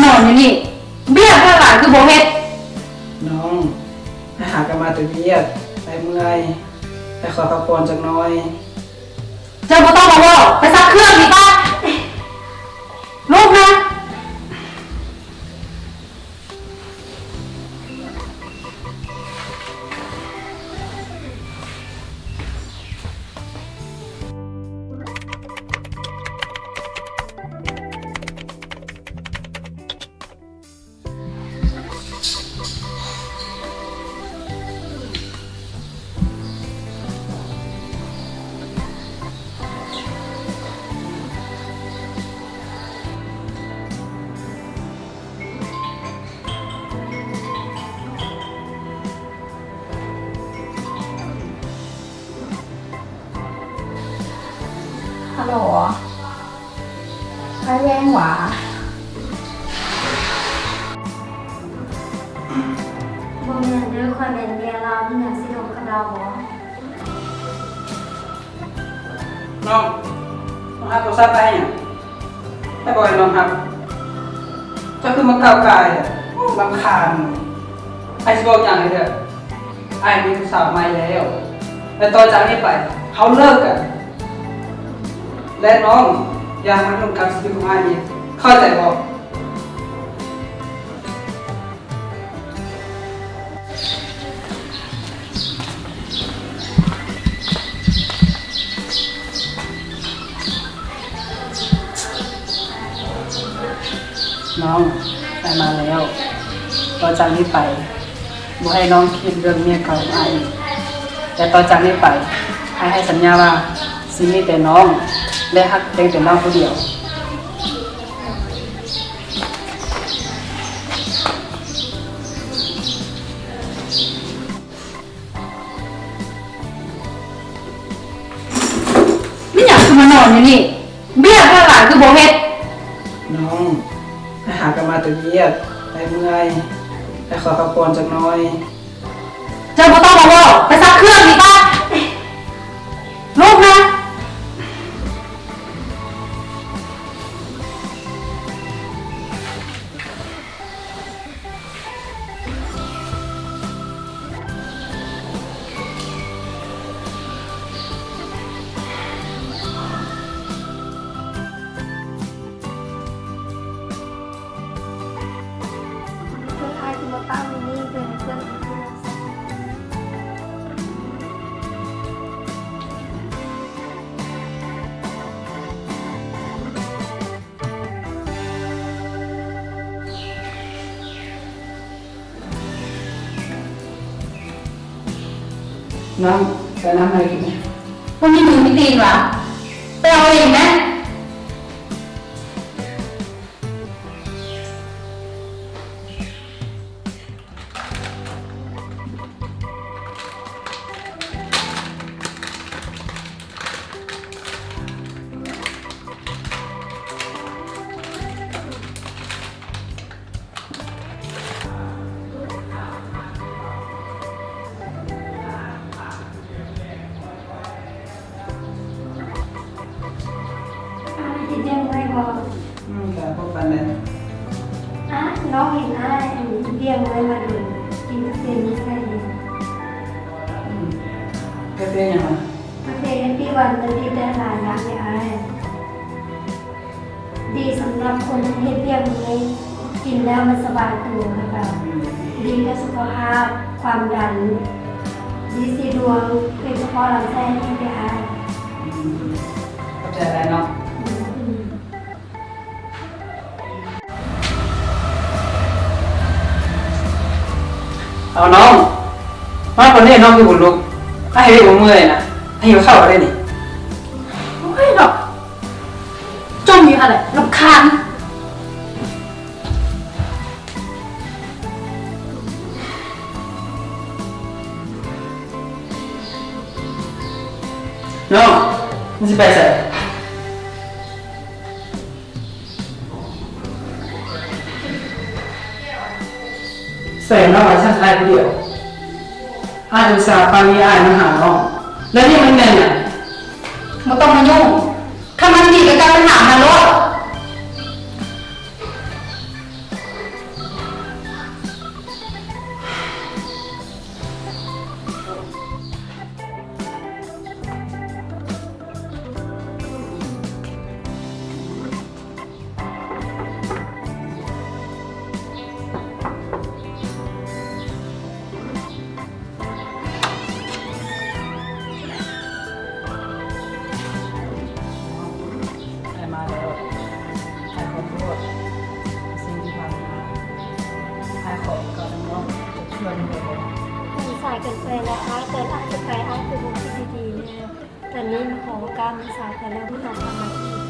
ນອນຢູ່ນີ້ ວຽກຫຼາຍຄືບໍ່ເຮັດ. ນ້ອງ, ອ້າຍຫາກະມາແຕ່ວຽກ, ອ້າຍເມື່ອຍ, ອ້າຍຂໍພັກຜ່ອນຈັກໜ່ອຍ. ເຈົ້າບໍ່ຕ້ອງມາເວົ້າ, ໄປຊັກເຄື່ອງນີ້ໄປ. ລຸກນະ. ຮັລໂຫຼ ອ້າຍແວ່ງຫວາ? ບໍ່ແມ່ນເດີ້, ຂ້ອຍແມ່ນເມຍລາວ, ມີຫຍັງຊິລົມກັບລາວບໍ່? ນ້ອງ, ນ້ອງຮັບໂທລະສັບອ້າຍຫຍັງ? ອ້າຍບອກໃຫ້ນ້ອງຮັບ, ເຈົ້າຄືມາກ້າວກ່າຍແທ້? ໂອ້ ລຳຄານ. ອ້າຍຊິບອກຫຍັງໃຫ້ເດີ້, ອ້າຍມີຜູ້ສາວໃໝ່ແລ້ວ ແລະ ຕໍ່ຈາກນີ້ໄປເຮົາເລີກກັນ ແລະ ນ້ອງຢ່າມາຫຍຸ້ງກັບຊີວິດຂອງອ້າຍອີກ, ເຂົ້າໃຈບໍ່? ນ້ອງ, ອ້າຍມາແລ້ວ. ຕໍ່ຈາກນີ້ໄປ ບໍ່ໃຫ້ນ້ອງຄິດເລື່ອງເມຍເກົ່າຂອງອ້າຍອີກ. ແຕ່ຕໍ່ຈາກນີ້ໄປ ອ້າຍໃຫ້ສັນຍາວ່າ ຊິມີແຕ່ນ້ອງ ແລະ ຮັກພຽງແຕ່ນ້ອງຜູ້ດຽວ. ແມ່ນຫຍັງຄືມານອນຢູ່ນີ້? ວຽກຫຼາຍຄືບໍ່ເຮັດ? ນ້ອງ, ອ້າຍຫາກະມາແຕ່ວຽກ, ອ້າຍເມື່ອຍ, ອ້າຍຂໍພັກຜ່ອນຈັກໜ່ອຍ. ເຈົ້າບໍ່ຕ້ອງມາເວົ້າ, ໄປຊັກເຄື່ອງນີ້ໄປ. ລຸກນະ. ນ້ອງ, ໄປເອົານ້ຳມາໃຫ້ກິນ. ບໍ່ມີມືມີຕີນຫວາ? ໄປເອົາເອງແດ່. ອ້າຍເຮັດວຽກເມື່ອຍບໍ່? ອືມ, ກະບໍ່ປານໃດ. ອ້າຍ, ນ້ອງເຫັນອ້າຍອັນເຮັດວຽກເມື່ອຍມາດົນ, ກິນກາເຟມີໃສ່ເດ. ອືມ, ກາເຟຫຍັງລະ? ກາເຟແຮັບປີ້ວັນ, ມັນດີໄດ້ຫຼາຍຢ່າງເດອ້າຍ. ດີສຳລັບຄົນທີ່ເຮັດວຽກເມື່ອຍ, ກິນແລ້ວມັນສະບາຍໂຕ ແລ້ວກະດີຕໍ່ສຸຂະພາບ, ຄວາມດັນ, ດີສີດວງ, ໂດຍສະເພາະລຳໄສ້ແຫ້ງເດອ້າຍ. ຂອບໃຈຫຼາຍເນາະ. ເອົານ້ອງ, ມາປານນີ້ນ້ອງຄືບໍ່ລຸກ? ອ້າຍເຮັດວຽກເມື່ອຍນະ, ອ້າຍຫິວເຂົ້າແລ້ວເດ້ນີ້. ໂອ້ຍເນາະ, ຈົ່ມຢູ່ຫັ້ນແຫຼະ, ລຳຄານ. ນ້ອງ, ມຶງຊິໄປໃສ? ໃສ່ນ້ອງໄວ້ຊັ້ນອ້າຍຜູ້ດຽວ. ອ້າຍອຸດສ່າປານມີອ້າຍມາຫານ້ອງ, ແລ້ວນີ້ມັນແມ່ນຫຍັງ? ບໍ່ຕ້ອງມາຫຍຸ້ງ. ຄັນມັນດີກະກັບໄປຫາມັນໂລດ. ອັນນີ້ມາຂໍໂອກາດມາສາຍແຕ່ລະມື້ອອກກຳລັງກາຍ